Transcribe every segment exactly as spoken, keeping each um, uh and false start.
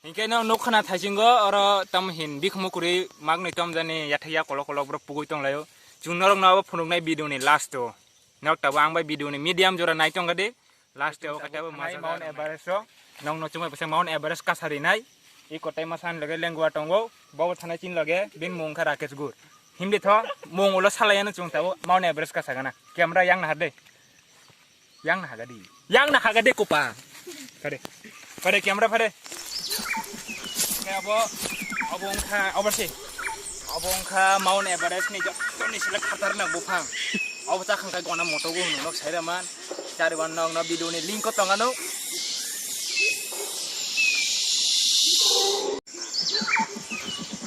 Hinkhe no nuk khana thaisingo oro tam hin bikhumu kwrwi maknwi tom jani yathai ya kolok kolok borok pugui tonglaio. Chwng norok no abo phunuknai video ni last o. Nok tabuk ang bai video ni medium jora nai tongkha di. Last o kata bo Mount Everest o. Nok no chumai bwsa Mount Everest kasari nai. I kotai masan loge lengua tongo. Bo thanai chin loge bin mung kha Rakesh Gur. Hindi tho mung ulo salai ano chwng tabuk Mount Everest kasagana. Camera yang na hade. Yang na hagadi. Yang na hagadi kupa. Pare. Pare camera pare. Abo, abo wngkha, abo se. Abo wngkha Mount Everest ni jottoni sile khatarnak buphang. Abo chakhang kai gona moto go hwnwi nok saira man. Chari wan nok no video ni link ko tongano.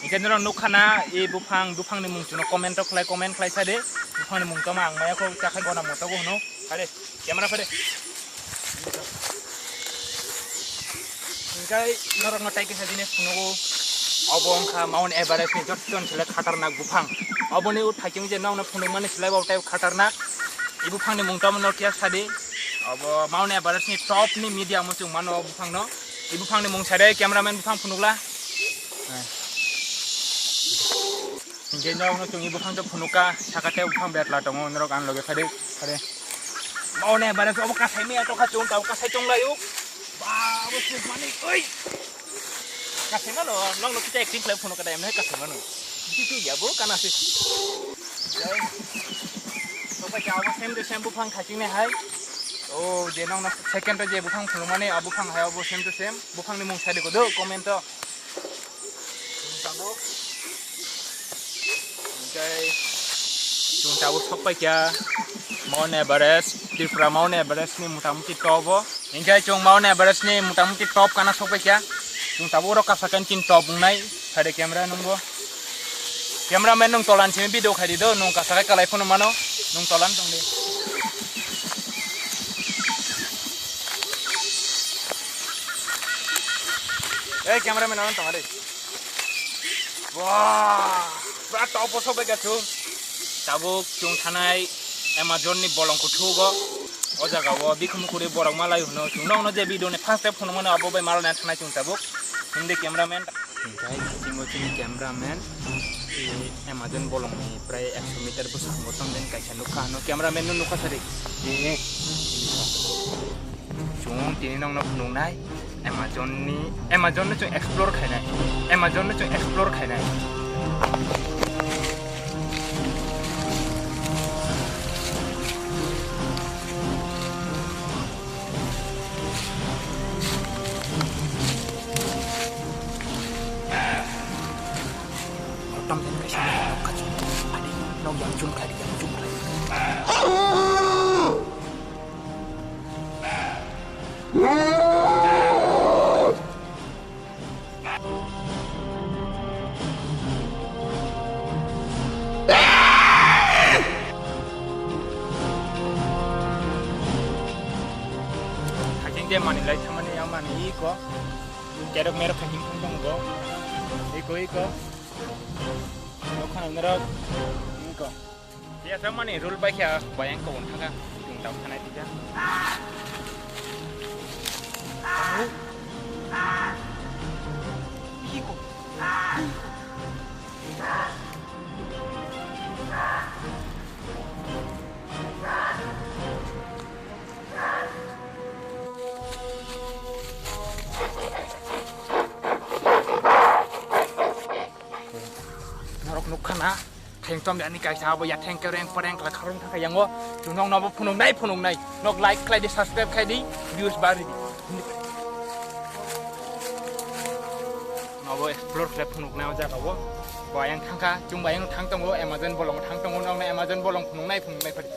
Hinkhe norok nukha na, e buphang, buphangni mung chwngno comment rok khlai, comment khlai sa de. Buphangni mung toma ang maya kho, chakhai gona moto go hwno. Phare, camera phare. Hinkhe norokno tai kisa jinis phunugo. Obo wngkha Mount Everest ni jotto ni sile khatarnak buphang. Oboni o thaichung je nokno phunukmani sile bo tai khatarnak. E buphangni mung toma no kya sa de. Obo Mount Everest ni top ni medium o chwng mano o buphang no. I buphang ni mung sade cameraman buphang phunukla. Hinkhe norok no chwng i buphang to phunukha, saka tei buphang betla tongo, norok ang loge phade, phade. Mao ne bare obo kasai maya tongkha chwng tabo kasai tonglaio. Ba, obo chwng mani, oi. Kasai mano, nokno kisa acting khlai phunukha dai, emne kasai mano. Bisu ya bo kana se. Jai. Sopai ka obo same to same buphang thaching ne hai. O je nokno second to je buphang phunukmani, a buphang hai obo same to same. Buphangni mung sadi kodo comment o. Tabuk. Hinkhe chwng tabuk sokpai kha Mount Everest, Tripura Mount Everest ni mota muti top o. Hinkhe chwng Mount Everest ni mota muti top kana sokpai kha. Chwng tabuk oro kasa kan chin top wngnai. Phai de camera nungbo. Cameraman nung tolan simi video khai di do, nung kasa kai kalai phone mano. Nung tolan tong di. Ei, cameraman ano tong di. Wah, pura top o sokbai kha chwng. Tabuk chwng thanai Amazon ni bolong kuthugo. O jaga o bikhumu kwrwi borok malai hwno. Chwng nokno je video ni first step hwnwi mano abo bai malai thanai chwng tabuk. Hindi cameraman. Hinkhe bisingo chini cameraman, eh, Amazon bolongni prai ekso meter bwskango tongden kaisa nukha hwno. Cameraman no nukha sari. Eh, chwng tini nokno phunuknai Amazon ni, Amazon no chwng explore khainai. Amazon no chwng explore khainai. Kotom jen kaisa nok kachung. Adi nok yang chum khai, yang chum khai. Hajing de mani lai thamani yang mani iko. Kerok merok kha him him tong go. Iko, iko. Nokha nang merok. Iko. Ya, thamani rule bai kha, bayang ko thanga. Tung tau thanai tija. Iko. Norok nukha na, thengtom ani kaisa abo ya thengke reng poreng kla kharung thaka yango, chunong nobo phunuknai phunuknai, nok like khlai di, subscribe khai di, views bari di. Nobo explore khlai phunuknai o jaga o, bo ayang thangkha, chwng bo ayang thang tongo, Amazon bolong thang tongo, nokno Amazon bolong phunuknai phunuknai phari.